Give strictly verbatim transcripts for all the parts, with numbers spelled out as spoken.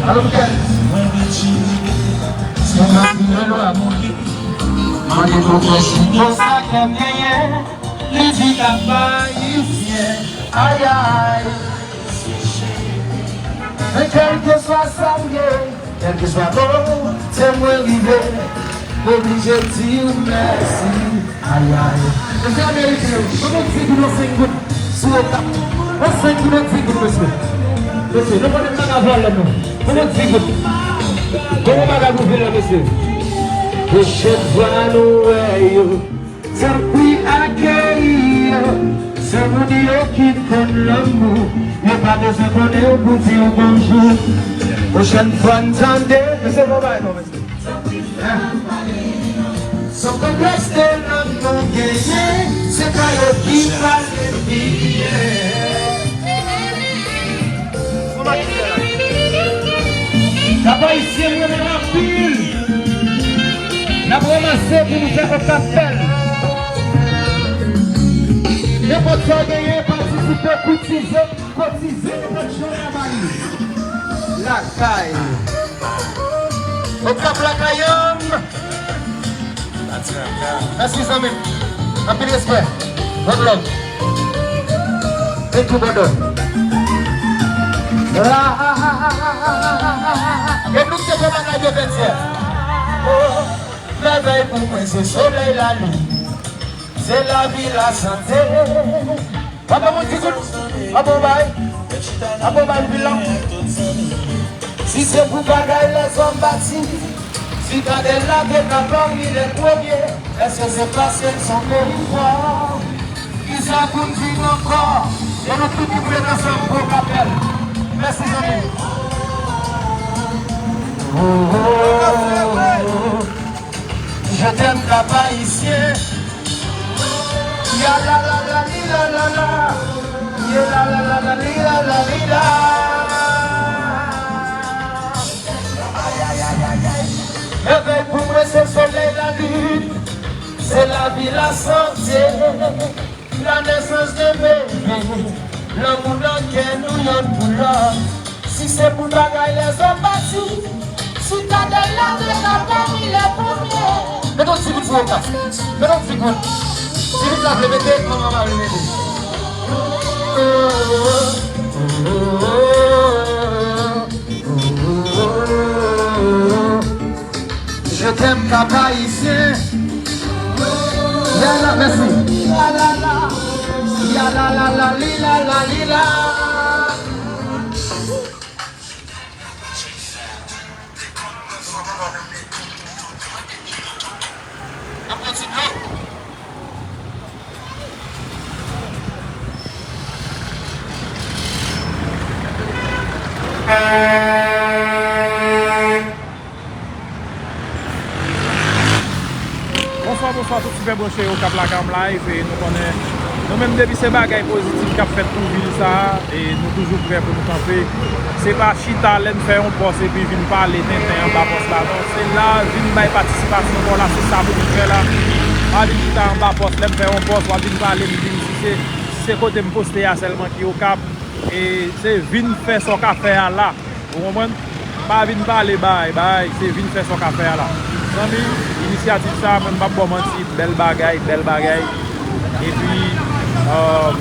Alo, Michel. Si w ap kriye lwa mouri, mande pwofè si konsa kè m genyen, li di l ap bay Ayay. Men kèlkeswa sa m ye, kèlkeswa kote mwen rive, m oblije di w mèsi. Ayay. Mesye ameriken yo, ban m yon ti goud, yon senk goud. Sou Okap. Yon senk goud, yon ti goud, mesye. Mesye, nou konnen m pa ka vòlè non. Ban m yon ti goud. Ban m yon bagay pou vil la, mesye. Pwochèn fwa nou wè yo. Tanpri akeyi yo, se moun yo ki konn lanmou. Yo pa bezwen konnen w pou di w bonjou. Pwochèn fwa n tande, mesye, bon bagay non, mesye. San konplèks de lanmou genyen, se pa yo ki pale byen. Papa isi, mwen renmen anpil. N ap ranmase pou nou fè Okap bèl. Nenpòt sa w genyen, patisipe, koutize, kotize, nenpòt jan w ka ba li. Lakay. Okap lakay an. Mèsi, zanmi m. Anpil respè. One love. Thank you, brother. E nou te fè bagay de bèt yè. Oh, mèvèy pou mwen se solèy, lalin. Se lavi, lasante. Papa, mwen ti kout. Papa, bay. Papa, bay, vil la. Si se pou bagay lèzòm bati, Sitadèl la te ka pami lè premye. Èske se paske n se yon peyi fò? Kisa pou n di ankò? E nou tout nou ret ansanm pou Okap bèl. Mèsi, zanmi. Oh, oh, oh, oh. Je t'aime, Cap Haïtien. Ya la la la li la la la. Ye la la la la li la la li la. Ay, ay, ay, ay, ay. Mèvèy pou mwen se solèy, lalin. Se lavi, lasante. La naissance de bébé, lanmou nan kè nou yonn pou lòt. Si se pou bagay lèzòm bati, Sitadèl la te ka pami lè premye. Mete yon ti gout sou Okap. Mete yon ti gout. Si lit la vle mete, manman pa vle mete. Je t'aime, Cap Haïtien. Ya la, mèsi. Ya la la la. Ya la la la, li la la, li la. N ap pran ti dlo. Bonswa, bonswa tout sipè branche yo k ap lage m live. E nou konnen, nou menm depi se bagay pozitif k ap fèt pou vil sa a, e nou toujou prè pou nou kanpe. Se pa chita lè n fè yon pòs epi vin pale tenten anba pòs la non. Se la, vin bay patisipasyon pa w la, se sa pou nou fè la. Pa vin chita anba pòs, lè m fè yon pòs, w ap vin pale m, vin si se, si se kote m poste a sèlman ki Okap. E se vin fè sa w ka fè a la. Ou konprann? Pa vin pale bay, bay, se vin fè sa w ka fè a la. Zanmi, inisyativ sa, mwen m p ap ba w manti, bèl bagay, bèl bagay. Epi, euh,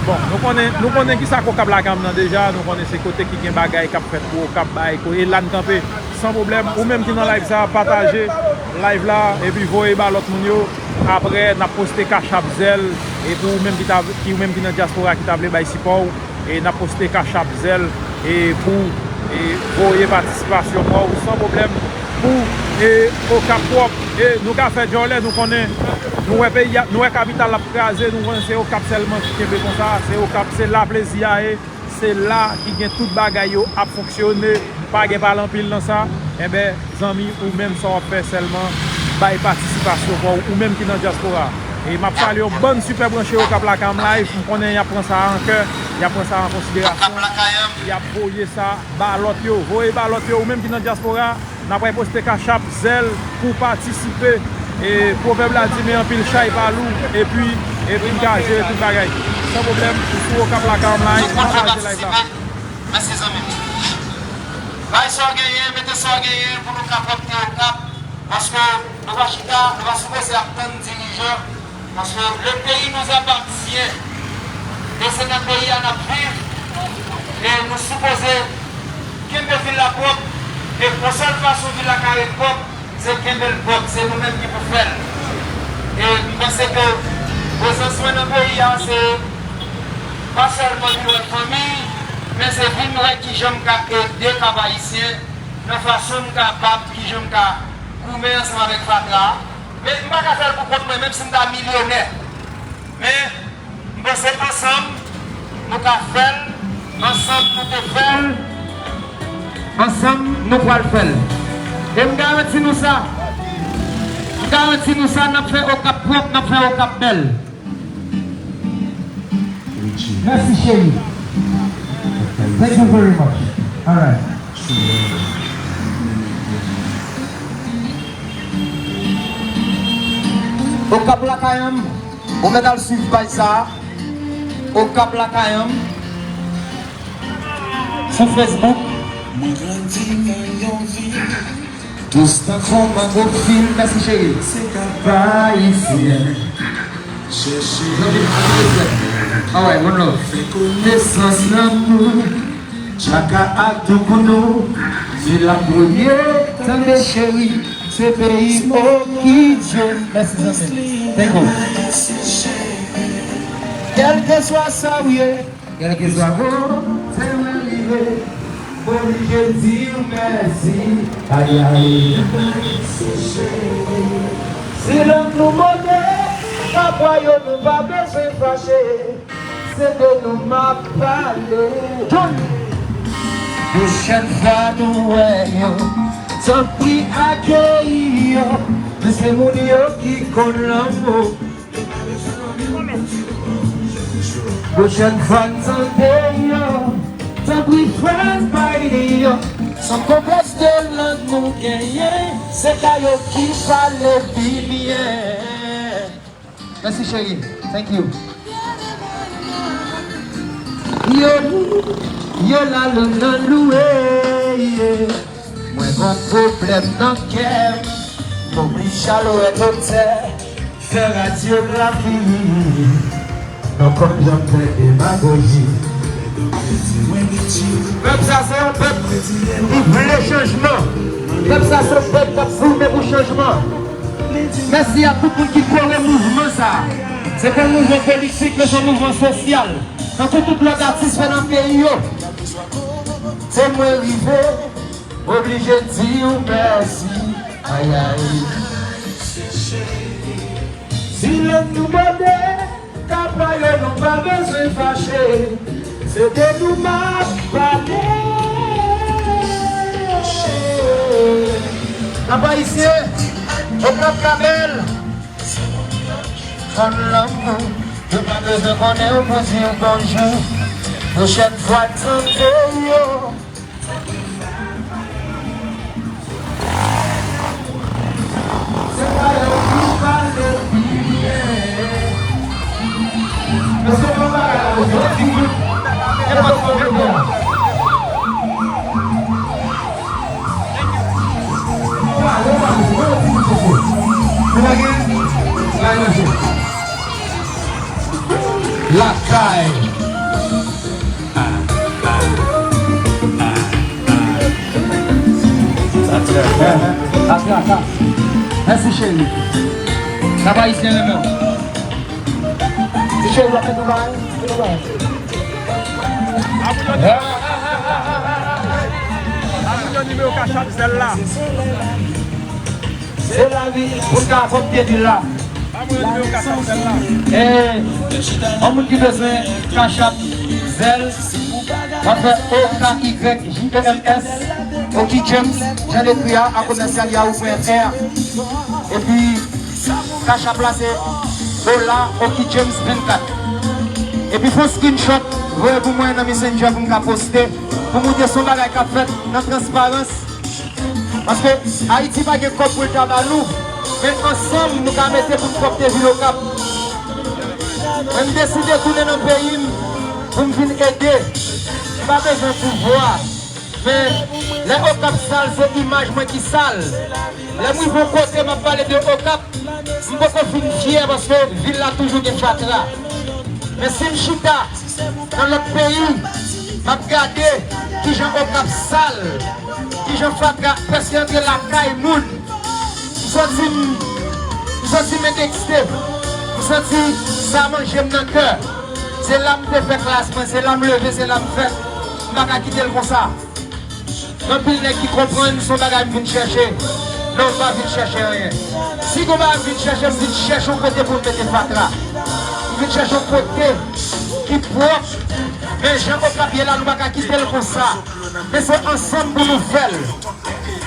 bon, nou konnen, nou konnen kisa k Okap Lakam nan deja, nou konnen se kote ki gen bagay k ap fèt pou Okap bay, ko-, e la n kanpe, san pwoblèm. Ou menm ki nan live sa, pataje live la, epi voye ba lòt moun yo. Apre, n ap poste Cash App, Zelle, e pou ou menm ki ta, ki ou menm ki nan dyaspora ki ta vle bay sipò w, e n ap poste Cash App, Zelle, e pou, e voye patisipasyon pa w san pwoblèm pou, e Okap pwòp. E nou ka fè djòlè, nou konnen, nou wè peyi a, nou wè kapital ap kraze, nou konnen se Okap sèlman ki kenbe konsa, se Okap, se la plezi a ye. Se la ki gen tout bagay yo ap fonksyone, pa gen pale anpil nan sa. Enben, zanmi, ou menm sa w ap fè sèlman, bay patisipasyon pa w, ou menm ki nan dyaspora. E m ap salye yon bann sipè branche yo k ap lakay m live. M konnen y ap pran sa a an kè, y ap pran sa a an konsiderasyon. Y ap voye sa ba lòt yo, voye ba lòt yo, ou menm ki nan dyaspora. N ap pral poste Cash App, Zelle, pou w patisipe. E pwovèb la di, men anpil chay pa lou. Epi, Epi m ka jere tout bagay san pwoblèm. Ou sou Okap lakay an live, pataje live la. Mèsi zanmi m. Bay sa w genyen, mete sa w genyen pou nou ka pwòpte Okap. Paske nou pa chita, nou pa sipoze ap tann dirijan. Paske le pays nous appartient. E se nan peyi a n ap viv. E nou sipoze kenbe vil la pwòp. E yon sèl fason vil la ka ret pwòp, se kenbe l pwòp, se nou menm ki pou fè l. E m panse ke prezans mwen nan peyi a, se pa sèlman vin wè fanmi, men se vin wè kijan m ka ede Kap Ayisyen nan fason m kapab, kijan m ka goumen ansanm avèk fatra. Men m pa ka fè l pou kont mwen, menm si m ta milyonè. Men, m panse ansanm, nou ka fè l, ansanm, nou te fè l, ansanm, nou pral fè l. E m garanti nou sa, m garanti nou sa, n ap fè Okap pwòp, n ap fè Okap bèl. Mèsi, cheri. Thank you very much. All right. Okap lakay an m. Ou mèt al swiv paj sa a. Okap lakay an m. Sou Facebook. Mwen grandi nan yon vil. Tous tankou mango fil. Mèsi, cheri. Se Kap Ayisyen. Chèche. Alright, one love. Fè konesans lanmou. Tchaka ak Doukounou, se la premye, tande cheri, se peyi Okidjo. Mèsi, zanmi. Thank you. Kèlkeswa sa w ye, kèlkeswa kote w rive, m oblije di w mèsi. Ayay. Si lang nou mòde, kapwa yo nou pa bezwen fache. Se de nou m ap pale. Pwochèn fwa nou wè yo, tanpri akeyi yo. Men se moun yo ki konn lanmou. Pwochèn fwa n tande yo, tanpri fè n bay li yo. San konplèks de lang nou genyen, se ka yo ki pale pi byen. Mèsi, cheri. Thank you. Yo, yo la, lo, lo, louwe, yeah. Mwen gon pwoblèm nan kè m. M oblije al wè doktè, fè radyografi. Non, kòm janm fè demagoji. Pèp sa se yon pèp ki vle chanjman. Pèp sa se yon pèp k ap goumen pou chanjman. Mèsi a tout moun ki kore mouvman sa a. Se pa yon mouvman politik, men se yon mouvman sosyal. Tankou tout lòt atis fè nan peyi yo. Se mwen rive, oblije di w mèsi. Ayay. Si lang nou mòde, kapwa yo nou pa bezwen fache. Se de nou m ap pale. Kap Ayisyen, Okap ka bèl. Fann lanmou, yo pa bezwen konnen w pou di w bonjou. Pwochèn fwa n tande yo. Lakay. Atra, atra. Mèsi, cheri. Kap Ayisyen renmen w. Ti cheri, w ap fè travay? Fè travay. Amoun yo nimewo kachap zèl la. Se lavi pou n ka kòmte vil la. E yon moun ki bezwen kachap zèl, w ap fè O K Y J E M S, Oky James, jan l ekri a, a komèsyal yahoo pwen F R. Epi kachap la se Dola Oky James vennkat. Epi fè yon screenshot, voye pou mwen nan Messenger pou m ka poste, pou montre se yon bagay k ap fèt nan transparans. Paske Ayiti pa gen kòb pou l ta ba nou, men ansanm nou ka mete pou n kòmte vil Okap. Mwen, m deside tounen nan peyi m pou m vin ede. M pa bezwen pouvwa. Men, lè Okap sal, se imaj mwen ki sal. Lè m rive yon kote, m ap pale de Okap, m poko fin fyè paske vil la toujou gen fatra. Men si m chita nan lòt peyi, m ap gade kijan Okap sal, kijan fatra prèske antre lakay moun. M santi m, m santi m endekse. M santi sa manje m nan kè. Se la m te fè klas mwen, se la m leve, se la m fèt. M pa ka kite l konsa. Gen anpil nèg ki konprann se yon bagay m vin chèche. Non, m pa vin chèche anyen. Si gon bagay m vin chèche, m vin chèche yon kote pou m mete fatra. M vin chèche yon kote ki pwòp. Men jan Okap ye la, nou pa ka kite l konsa. Men se ansanm pou nou fè l.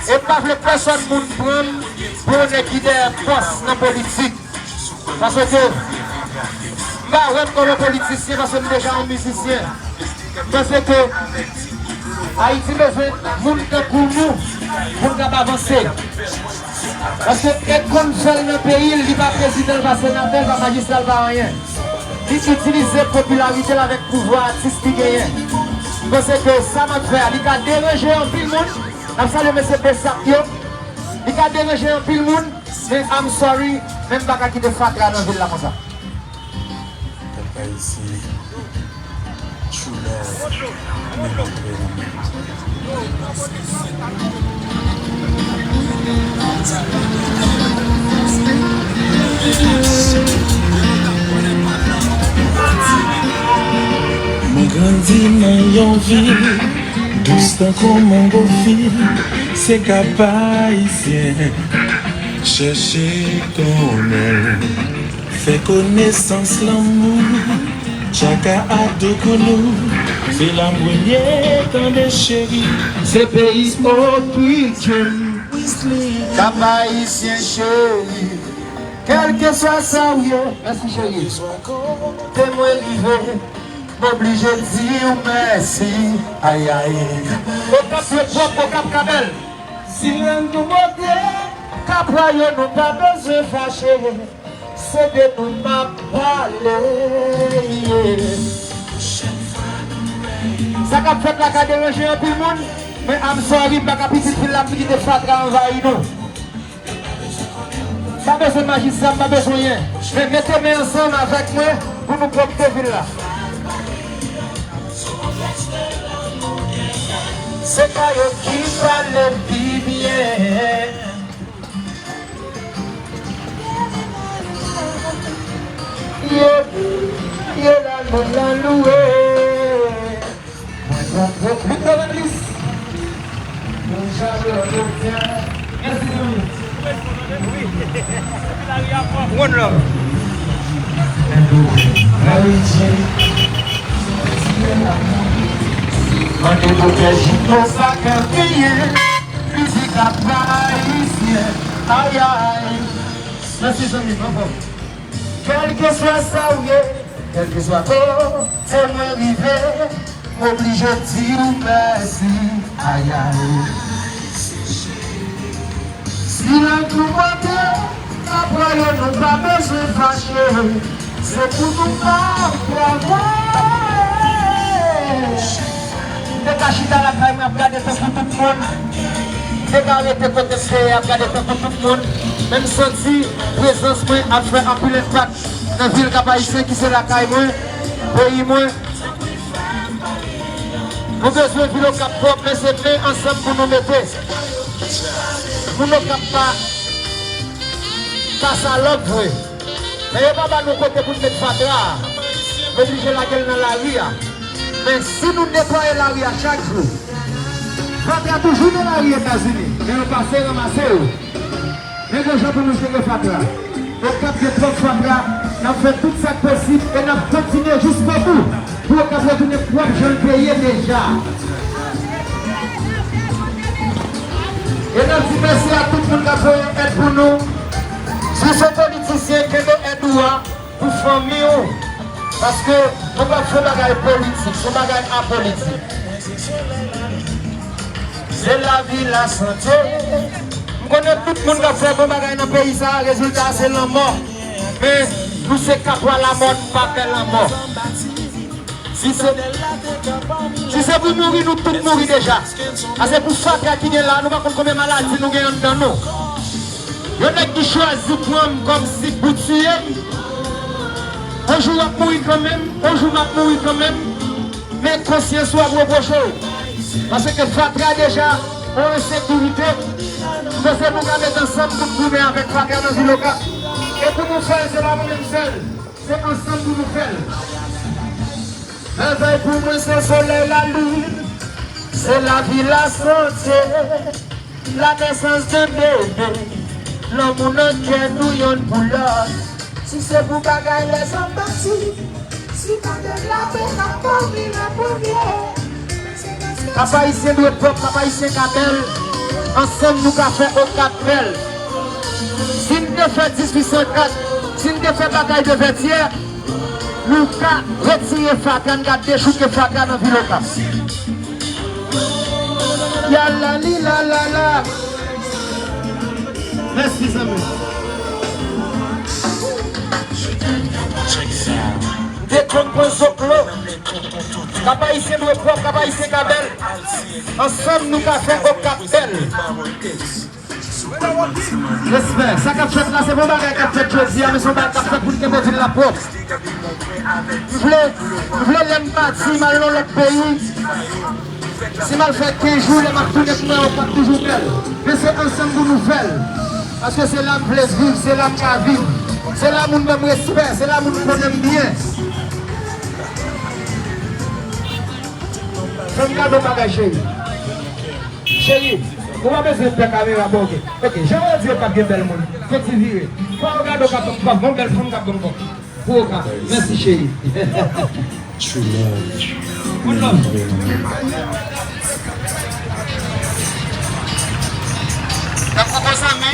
E m pa vle pèsòn moun pran m pou yon nèg ki dèyè pòs nan politik. Paske m pa wè m kòm yon politisyen, paske m deja yon mizisyen. M panse ke Ayiti bezwen moun tankou nou pou n kab avanse. Paske Ed konn fè l nan peyi l, li pa prezidan, l pa senatè, l pa majistra, l pa anyen. Li itilize popilarite l avèk pouvwa atis li genyen. M panse ke sa m ap fè a, li ka deranje anpil moun. N ap salye mesye Besap yo. Li ka deranje anpil moun, men I'm sorry, men m pa ka kite fatra nan vil la konsa. Pèp ayisyen, true love, men pa koupè nan men. Mwen grandi nan yon vil dous tankou mango fil, se Kap Ayisyen. Chèche konnen l, fè konesans lanmou. Tchaka a Doukounou, se la m premye tande cheri. Se peyi Otrichem. Kap Ayisyen cheri, kèlkeswa sa w ye. Mèsi cheri. Kote mwen rive, m oblije di w mèsi. Ayay. Okap yo pwòp, Okap ka bèl. Si lè nou monte, Kapwa yo nou pa bezwen fache. Se de nou m ap pale, yeah. Sa k ap fèt la ka deranje anpil moun, men I'm sorry, m pa ka pitit vil la pou kite fatra anvayi nou. M pa bezwen majistra, m pa bezwen anyen. Men mete men ansanm avèk mwen pou nou pwòpte vil la. Se pa yo ki pale pi byen. Ye, ye la, nou la louwe. Mwen pran gwo pli plis. Mwen jare lòt yo byen. Mèsi zanmi. One love. Mande doktè Jino sa k ap genyen. Mizik la pa ayisyen. Ayay. Mèsi zanmi m, anfòm. Kèlkeswa sa w ye, kèlkeswa kote mwen rive, m oblije di w mèsi. Ayay. Si lè nou monte, apre yo nou pa bezwen fache. Se pou nou pa brave. M te ka chita lakay mwen ap gade tankou tout moun. M te ka rete kote m te ye ap gade tankou tout moun. Men m santi prezans mwen ap fè anpil enpak nan vil Kap Ayisyen ki se lakay mwen, peyi mwen. Nou bezwen vil Okap pwòp, men se men ansanm pou nou mete. Moun Okap pa, pa salòp vre. Men yo pa ba nou kote pou n met fatra a. Yo oblije lage l nan lari a. Men si nou netwaye lari a chak jou, fatra toujou nan lari Etazini, men yo pase ranmase yo. Men gen jan pou nou jere fatra. Okap gen twòp fatra, n ap fè tout sa k posib e n ap kontinye jiskobou pou Okap retounen pwòp jan l te ye deja. E n ap di mèsi a tout moun k ap voye èd pou nou. Si w se politisyen, kenbe èd ou a pou fanmi w. Paske nou p ap fè bagay politik, se yon bagay apolitik. Se lavi, lasante. M konnen tout moun k ap fè bon bagay nan peyi sa a, rezilta a se lanmò. Men, Nou se Kapwa Lamò, nou pa pè lanmò. Si se, si se pou mouri, nou tout mouri deja. Paske pou fatra ki gen la, nou pa konn konbyen maladi nou gen anndan nou. Yon nèg ki chwazi pran m kòm sik pou tiye m. On jou w ap mouri kanmenm, on jou m ap mouri kanmenm. Men konsyans ou ap repwoche w. Paske fatra deja yon ensekirite. Paske nou ka met ansanm pou n goumen avèk fatra nan vil Okap. E pou nou fè l, se pa mwen menm sèl. Se ansanm pou nou fè l. Mèvèy pou mwen se solèy, lalin, se lavi, lasante, lanèsans de bebe, lanmou nan kè nou yonn pou lòt. Si se pou bagay lèzòm bati, si pa de lapè n ap dòmi nan premye. Papa Ayisyen dwe pwòp, Papa Ayisyen ka bèl. Ansanm nou ka fè Okap bèl. Si n te fè dizuit san kat, si n te fè batay de Vètyè, nou ka retire fatra, n ka dechouke fatra nan vil Okap. Ya la li la la la. Mèsi, zanmi. M te konn pran zoklo. Kap Ayisyen dwe pwòp, Kap Ayisyen ka bèl. Ansanm, nou ka fè Okap bèl. Respè. Sa k ap fèt la, se pa yon bagay k ap fèt jodi a, men se yon bagay k ap fèt pou n kenbe vil la pwòp. M vle, m vle lè m pati, m al nan lòt peyi. Si m al fè kenz jou, lè m ap tounen pou mwen, Okap toujou bèl. Men se ansanm pou nou fè l. Paske se la m vle viv, se la m ka viv. Se la moun ban m respè, se la moun konnen m byen. Fè m gade yon bagay, cheri. Cheri, ou pa bezwen pè kamera, bon, ok. Ok, jan w di yo p ap gen bèl moun. Fè ti vire. Fò w gade w k ap ban m bèl fanm k ap ban m bon. Pou Okap. Mèsi, cheri. True love. One love. Tankou bon zanmi.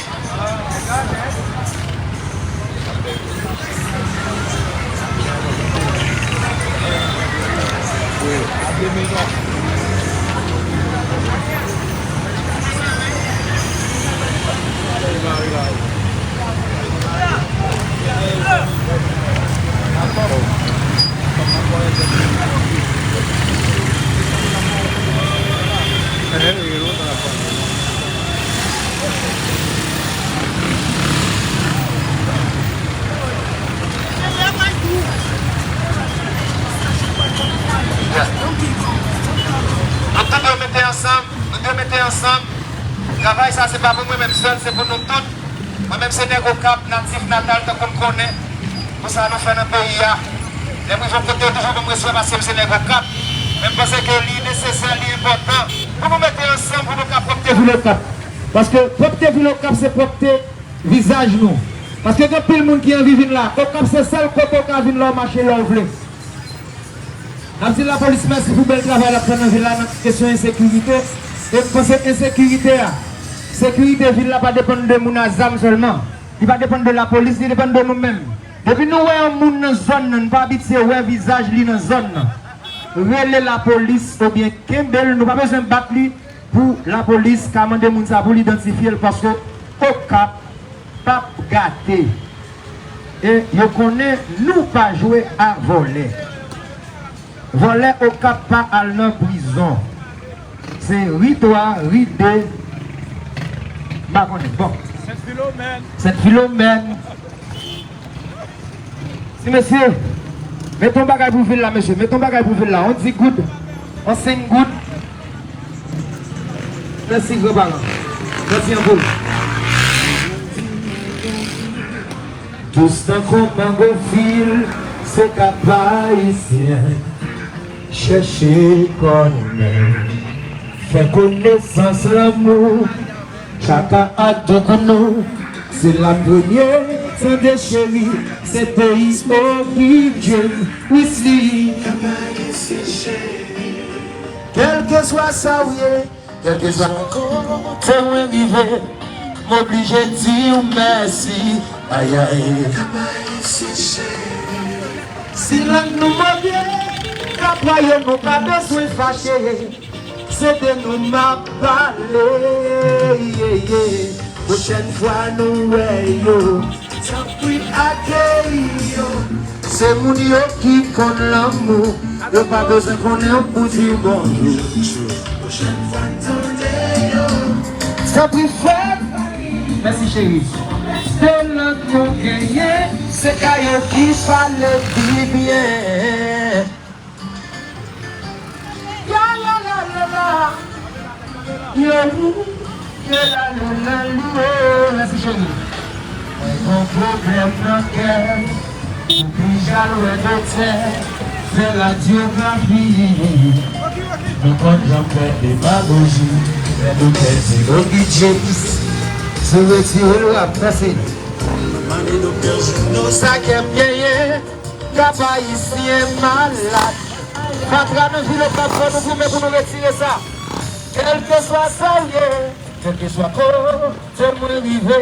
Nou tout dwe mete ansanm, nou dwe mete ansanm. Travay sa se pa pou mwen menm sèl, se pou nou tout. Mwen menm se nèg Okap, natif natal, tankou n konnen. Pou sa nou fè nan peyi a. Lè m rive yon kote, yo toujou ban m respè paske m se nèg Okap. Men m panse ke li nesesè, li enpòtan pou nou mete ansanm pou nou ka pwòpte vil Okap. Paske pwòpte vil Okap se pwòpte vizaj nou. Paske gen anpil moun ki anvi vin la. Okap se sèl kote w ka vin lè w mache, lè w vle. N ap di lapolis mèsi pou bèl travay l ap fè nan vil la nan kesyon ensekirite. E m panse ensekirite a, sekirite vil la pa depann de moun a zam sèlman. Li pa depann de lapolis, li depann de nou menm. Depi nou wè yon moun nan zòn nan, nou pa abitye wè vizaj li nan zòn nan, rele lapolis oubyen kenbe l, nou pa bezwen bat li pou lapolis ka mande moun sa pou l idantifye l, paske Okap p ap gate. E yo konnen nou pa jwe a vòlè. Vòlè Okap pa al nan prizon. Se ri twa, ri de, m pa konnen. Bon. Sent Filomèn. Sent Filomèn. Ti mesye, mete yon bagay pou vil la, mesye. Mete yon bagay pou vil la. On di goud, on senk goud. Mèsi, granparan. Mèsi anpil. Dous tankou mango fil, se Kap Ayisyen. Chèche konnen, fè konesans lanmou. Tchaka ak Doukounou, se la premye, tande cheri, se peyi Oki Dream, Wisly. Kèlkeswa sa w ye, kèlkeswa kote mwen rive, m oblije di w mèsi. Ayay. Si lang nou move, kapwa yo nou pa bezwen fache. Se de nou m ap pale, ye, ye. Pwochèn fwa nou wè yo, Tanpri akeyi yo. Se moun yo ki konn lanmou. Yo pa bezwen konnen w pou di w bonjou. Pwochèn fwa n tande yo. Tanpri fè. Mèsi cheri. Se lang nou genyen. Se ka yo ki pale pi byen. Ya la la la la. Yo, yo la la la li, oh, mèsi cheri. Mwen gon pwoblèm nan kè m, ou pi jalou wè doktè, fè radyografi. Nou konn janm fè demagoji, men nou pèdi Ogi James. Si w retire l, w ap pase. Mande doktè Juno sa kè m genyen. Kap Ayisyen malad. Fatra nan vil Okap, fò nou goumen pou nou retire sa. Kèlkeswa sa w ye, kèlkeswa kote mwen rive,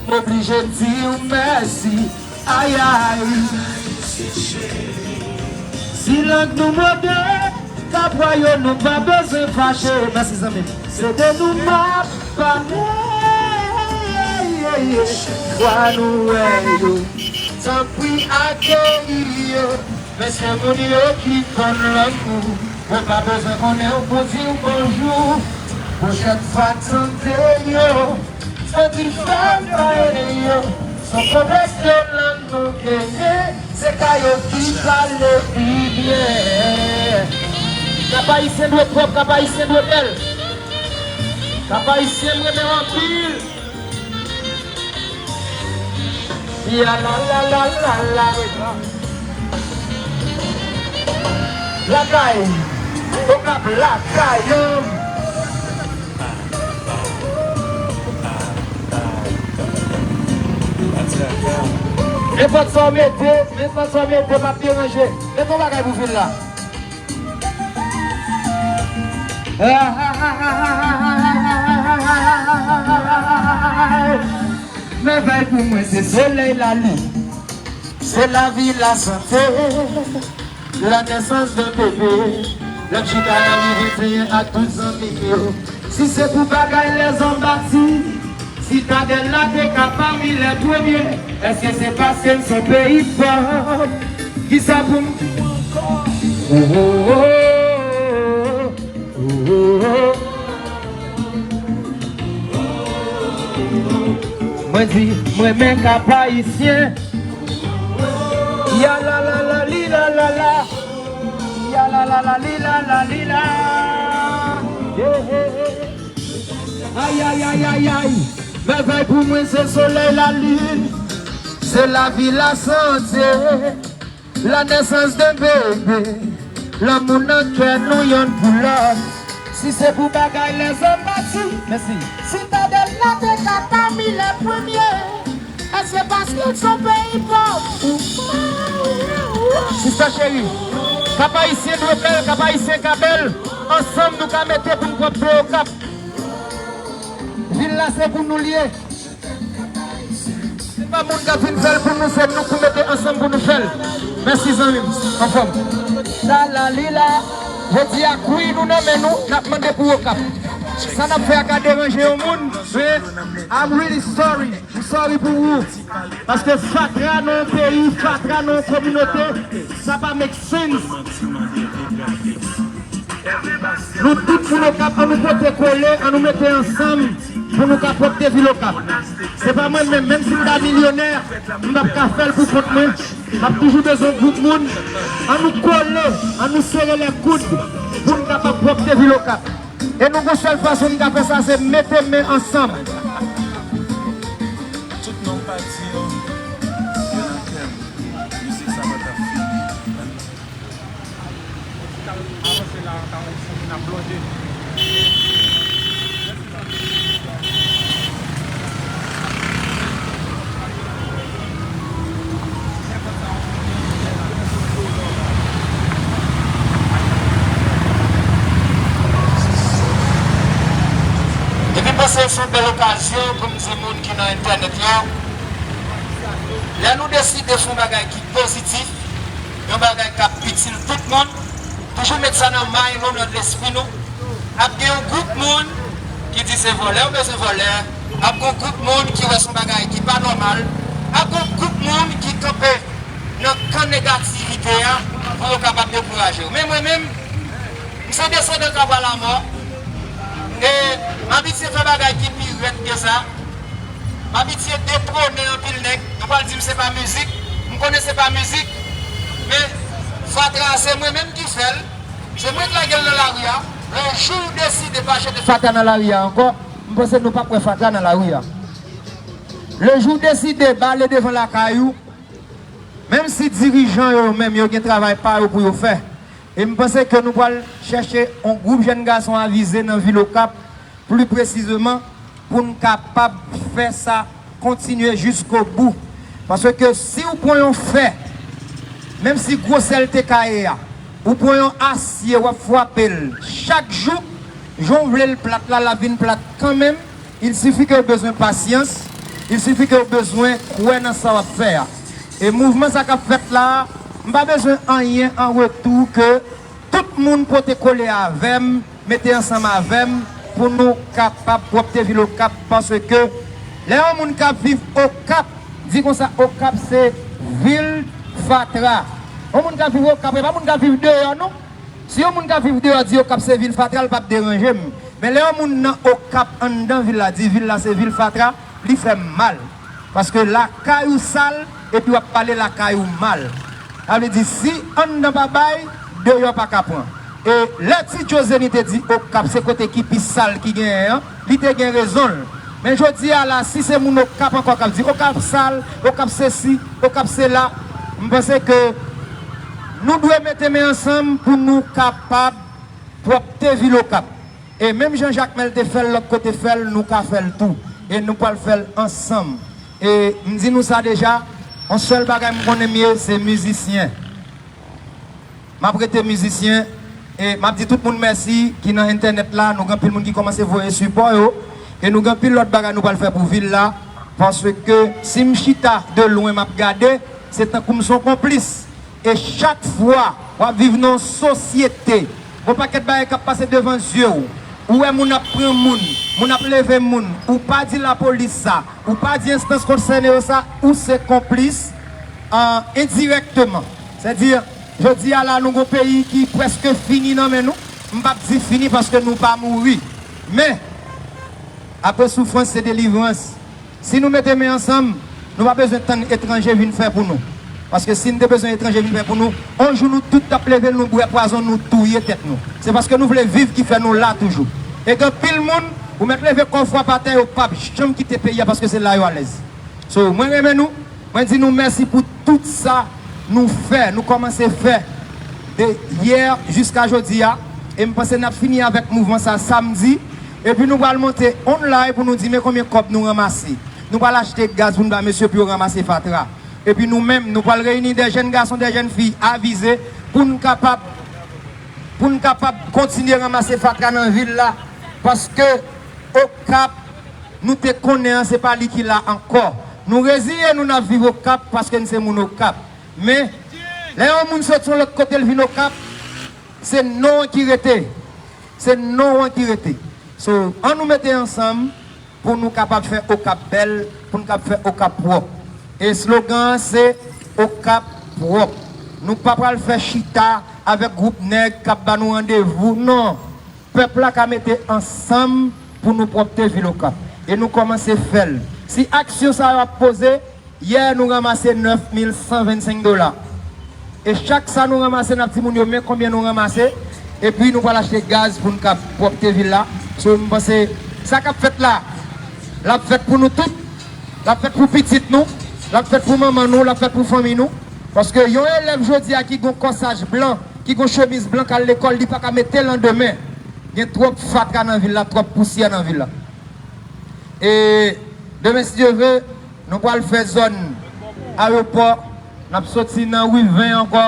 m oblije di w mèsi. Ayay. Si lang nou mode, kapwa yo nou pa bezwen fache. Mèsi zanmi m. Se de nou m ap pale. Fwa nou wè yo. Tanpri akeyi yo. Men se moun yo ki konn lanmou. Mwen pa bezwen konnen w pou di w bonjou. Pwochèn fwa tande yo. Tanpri fè m pale yo. Se pwomès yo lang nou genyen. Se ka yo ki pale pi byen. Kap Ayisyen dwe pwòp, Kap Ayisyen dwe bèl. Kap Ayisyen m renmen w anpil. Ya la la la la la. Lakay. Okap lakay. Nenpòt sa w mete, nenpòt sa w mete, p ap deranje. Mete yon bagay pou vil la. Mèvèy pou mwen se solèy, lalin, se lavi, lasante, lannesans de bebe. Lè m chita nan ri venteyen ak tout zanmi m yo. Si se pou bagay lèzòm bati, Sitadèl la te ka pami lè premye. Èske se paske n se yon peyi pòv? Kisa pou m di w ankò? Oh, oh, oh, oh, oh. Mwen di, mwen renmen Kap Ayisyen. Ya la la la li la la la. Ya la la la li la la li la. Yeah, yeah, yeah. Ay, ay, ay, ay, ay. Mèvèy pou mwen se solèy, lalin. Se lavi, lasante. Lannesans de bebe. Lanmou nan kè nou yonn pou lòt. Si se pou bagay lèzòm bati. Mèsi. Sitadèl la te ka pami lè premye. Èske paske n se yon peyi pòv? Sista cheri, Kap Ayisyen dwe bèl, Kap Ayisyen ka bèl. Ansanm nou ka mete pou n pwòpte Okap. Vil la se pou nou l ye. Se pa moun k ap vin fè l pou nou, se nou pou mete ansanm pou nou fè l. Mèsi zanmi m, anfòm. Sa la li la, jodi a kwi nou nan men nou, n ap mande pou Okap. Sa n ap fè a ka deranje yon moun, men I'm really sorry. M sorry pou ou. Paske fatra nan yon peyi, fatra nan yon kominote, sa pa make sense. Nou tout moun Okap, ann nou pote kole, ann nou mete ansanm pou nou ka pwòpte vil Okap. Se pa mwen menm, menm si m ta milyonè, m p ap ka fè l pou kont mwen. M ap toujou bezwen yon gwoup moun. Ann nou kole, ann nou sere lè koud pou n kapab pwòpte vil Okap. E nou gon sèl fason n ka fè sa, se mete men ansanm. Tout non pati yo, yo nan kè m. Mizik sa pa t ap fini. Avanse la, avanse, n ap plonje. Epi m panse se yon bèl okazyon pou m di moun ki nan entènèt yo, lè nou deside fè yon bagay ki pozitif, yon bagay k ap itil tout moun, toujou met sa nan mind nou, nan lespri nou. Ap gen yon gwoup moun ki di se vòlè yo bezwen vòlè, ap gen yon gwoup moun ki wè se yon bagay ki pa nòmal, Ap gen gwoup moun ki kanpe nan kan negativite a pou yo kapab dekouraje w. Men mwen menm, m se desandan Kabwa Lamò, e m abitye fè bagay ki pi rèd ke sa. M abitye detwonnen anpil nèg. Yo pral di m se pa mizik. M konnen se pa mizik. Men fatra a se mwen menm ki fè l. Se mwen k lage l nan lari a. Le jou w deside pa chante fatra nan lari a ankò, m panse nou p ap wè fatra nan lari a. Le jou w deside bale devan lakay ou, menm si dirijan yo menm yo gen travay pa yo pou yo fè, e m panse ke nou pral chèche yon gwoup jèn gason avize nan vil Okap, pli presizeman, pou n kapab fè sa kontinye jiskobou. Paske si w pran yon fè, menm si gwosè l te ka ye a, ou pran yon asye, w ap frape l chak jou, jan w vle l plat la, l ap vin plat kanmenm. Il sifi ke w bezwen pasyans, il sifi ke w bezwen kwè nan sa w ap fè a. E mouvman sa k ap fèt la a, m pa bezwen anyen an retou ke tout moun pote kole avè m, mete ansanm avè m pou nou kapab pwòpte vil Okap, paske lè yon moun k ap viv Okap di konsa Okap se vil fatra, yon moun k ap viv Okap, e pa moun k ap viv deyò non. Si yon moun k ap viv deyò di Okap se vil fatra, l p ap deranje m. Men lè yon moun nan Okap anndan vil la di vil la se vil fatra, li fè m mal. Paske lakay ou sal, epi w ap pale lakay ou mal. Sa vle di, si anndan pa bay, deyò pa ka pran. E lè Ti Djo Zenny te di Okap se kote ki pi sal ki genyen an, li te gen rezon l. Men jodi a la, si se moun Okap ankò k ap di Okap sal, Okap sesi, Okap sela, m panse ke nou dwe mete men ansanm pou nou kapab pwòpte vil Okap. E menm jan Jakmèl te fè l, lòt kote fè l, nou ka fè l tou. E nou pral fè l ansanm. E m di nou sa deja, yon sèl bagay m konnen m ye, se mizisyen. M ap rete mizisyen. E m ap di tout moun mèsi ki nan entènèt la. Nou gen anpil moun ki kòmanse voye sipò yo. E nou gen anpil lòt bagay nou pral fè pou vil la. Paske si m chita de lwen m ap gade, se tankou m se yon konplis. E chak fwa w ap viv nan yon sosyete, gon pakèt bagay k ap pase devan zye w. Ou wè moun ap pran moun, moun ap leve moun, ou pa di lapolis sa, ou pa di enstans konsène yo sa, ou se konplis, euh, endirèkteman. Sètadi, jodi a la, nou gon peyi ki prèske fini nan men nou. M p ap di fini paske nou pa mouri. Men, apre soufrans, se delivrans. Si nou mete men ansanm, nou pa bezwen tann etranje vin fè pou nou. Paske si n te bezwen etranje vin fè pou nou, yon jou nou tout t ap leve, nou bwè pwazon, nou touye tèt nou. Se paske nou vle viv ki fè nou la toujou. E gen anpil moun, ou mèt leve kò w fwa pa tè, yo p ap janm kite peyi a paske se la yo alèz. So, mwen renmen nou, mwen di nou mèsi pou tout sa nou fè, nou kòmanse fè de yè jiska jodi a. E m panse n ap fini avèk mouvman sa samdi. Epi nou pral monte online pou nou di men konbyen kòb nou ranmase. Nou pral achte gaz pou n ba mesye pou yo ranmase fatra. Epi nou menm, nou pral reyini de jèn gason, de jèn fi avize pou n kapab, pou n kapab kontinye ranmase fatra nan vil la. Paske Okap, nou te konnen an, se pa li ki la ankò. Nou reziye nou n ap viv Okap paske n se moun Okap. Men, lè yon moun soti yon lòt kote, l vin Okap, se non an ki rete. Se non an ki rete. So, ann nou mete ansanm pou nou kapab fè Okap bèl, pou n kab fè Okap pwòp. E slogan an se Okap pwòp. Nou pa pral fè chita avèk gwoup nèg k ap ba nou randevou, non. Pèp la ka mete ansanm pou nou pwòpte vil Okap. E nou kòmanse fè l. Si aksyon sa yo ap poze, yè nou ranmase nèf mil san vennsenk dola. E chak sa nou ranmase, n ap di moun yo men konbyen nou ranmase. Epi nou pral achte gaz pou n kab pwòpte vil la. So, m panse sa k ap fèt la, l ap fèt pou nou tout. L ap fèt pou pitit nou. L ap fèt pou manman nou. L ap fèt pou fanmi nou. Paske yon elèv jodi a ki gon kòsaj blan, ki gon chemiz blan k al lekòl, li pa ka mete l an demen. Gen twòp fatra nan vil la, twòp pousyè nan vil la. E demen, si Dye vle, nou pral fè zòn ayewopò. N ap soti nan ri ven ankò.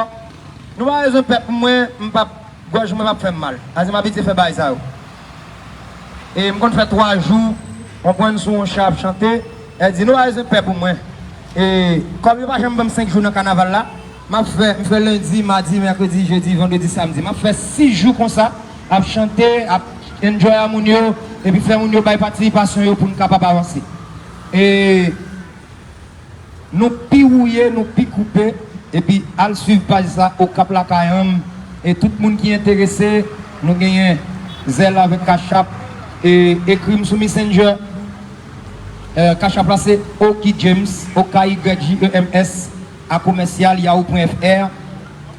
Nou pa bezwen pè pou mwen, m p ap, gòj mwen p ap fè m mal. Paske m abitye fè bagay sa yo. E m konn fè twa jou, konprann, sou yon chan ap chante. Èl di, nou pa bezwen pè pou mwen. E kòm yo pa janm ban m senk jou nan kanaval la, m ap fè, m fè lendi, madi, mèkredi, jedi, vandredi, samdi. M ap fè sis jou konsa, ap chante, ap enjoy a moun yo, epi fè moun yo bay patisipasyon yo pou n kapab avanse. E Nou pi wouye, nou pi koupe, epi al swiv paj sa, Okap Lakay an, e tout moun ki enterese, nou genyen Zelle avèk Cash App, e ekri m sou Messenger. Eh, Cash App la se Oky Jems, O K Y J E M S, a komèsyal yahoo pwen F R,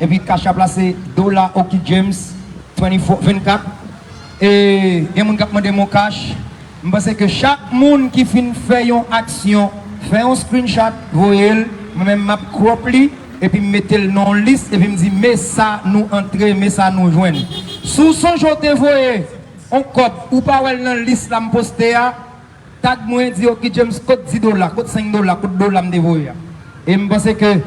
epi Cash App la se Dola Oky Jems twenty-four, vennkat. E gen moun k ap mande m yon cash. M panse ke chak moun ki fin fè yon aksyon, fè yon screenshot, voye l, mwen menm m ap crop li, epi m mete l nan yon lis, epi m di, "Men sa nou antre, men sa nou jwenn." Si w sonje w te voye yon kòb, ou pa wè l nan lis la m poste a, tag mwen, di, "Oky Jems, kot dis dola, kot senk dola, kot dola m te voye a?" E m panse ke,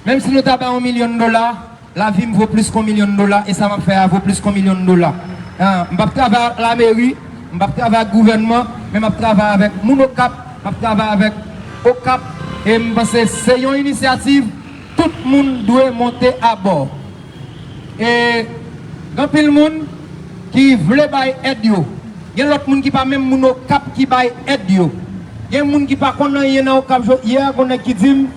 menm si nou ta bay yon milyon dola, lavi m vo plis ke yon milyon dola, e sa m ap fè a vo plis ke yon milyon dola. Ah, m p ap travay ak lameri, m p ap travay ak gouvènman, men m ap travay avèk moun Okap, m ap travay avèk Okap, e m panse se yon inisyativ tout moun dwe monte abò. E gen anpil moun ki vle bay èd yo. Gen lòt moun ki pa menm moun Okap ki bay èd yo. Gen moun ki pa konn anyen nan Okap. Jodi a, gen nèg ki di m,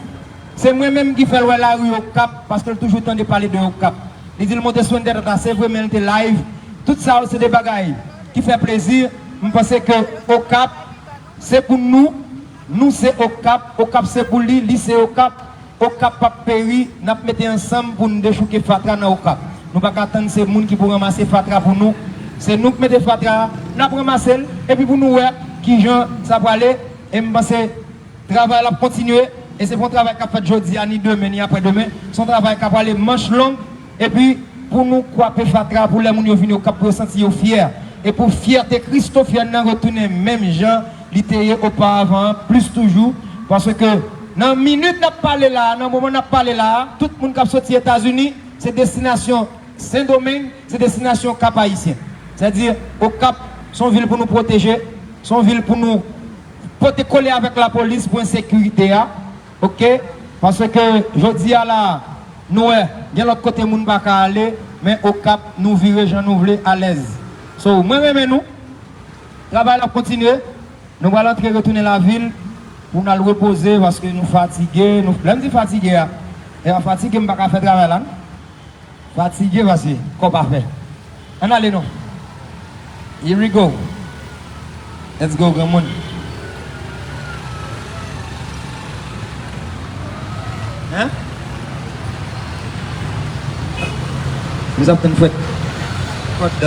se mwen menm ki fè l wè lari Okap, paske l toujou tande pale de Okap. Li di l monte sou entènèt la, se vre, men l te live. Tout sa yo, se de bagay ki fè plezi. M panse ke Okap, se pou nou, nou se Okap, Okap se pou li, li se Okap, Okap p ap peri, n ap mete ansanm pou n dechouke fatra nan Okap. Nou pa ka tann se moun ki pou ranmase fatra pou nou, se nou k mete fatra a, n ap ranmase l, epi pou nou wè kijan sa prale, e m panse travay la ap kontinye, e se pa yon travay k ap fèt jodi a, ni demen, ni aprè demen, se yon travay k ap prale manch long, epi pou nou kwape fatra pou lè moun yo vini Okap pou yo santi yo fyè. E pou fyète Kristofyèn nan retounen menm jan li te ye oparavan an, plis toujou. Paske nan minit n ap pale la a, nan moman n ap pale la a, tout moun k ap soti Etazini, se destinasyon Sendomeng, se destinasyon Kap Ayisyen. Sètadi, Okap, se yon vil pou nou pwoteje, se yon vil pou nou pote kole avèk lapolis pou ensekirite a. Oke? Paske jodi a la, nou wè, gen lòt kote moun pa ka ale, men Okap, nou vire jan nou vle, alèz. So, mwen renmen nou. Travay la ap kontinye. Nou pral antre retounen lavil pou n al repoze, paske nou fatige. Nou, lè m di fatige a, e pa fatige, m pa ka fè travay la, non. Fatige, paske kò pa fè. Ann ale, non. Here we go. Let's go, granmoun. Hein? Nous avons une fête. Fête de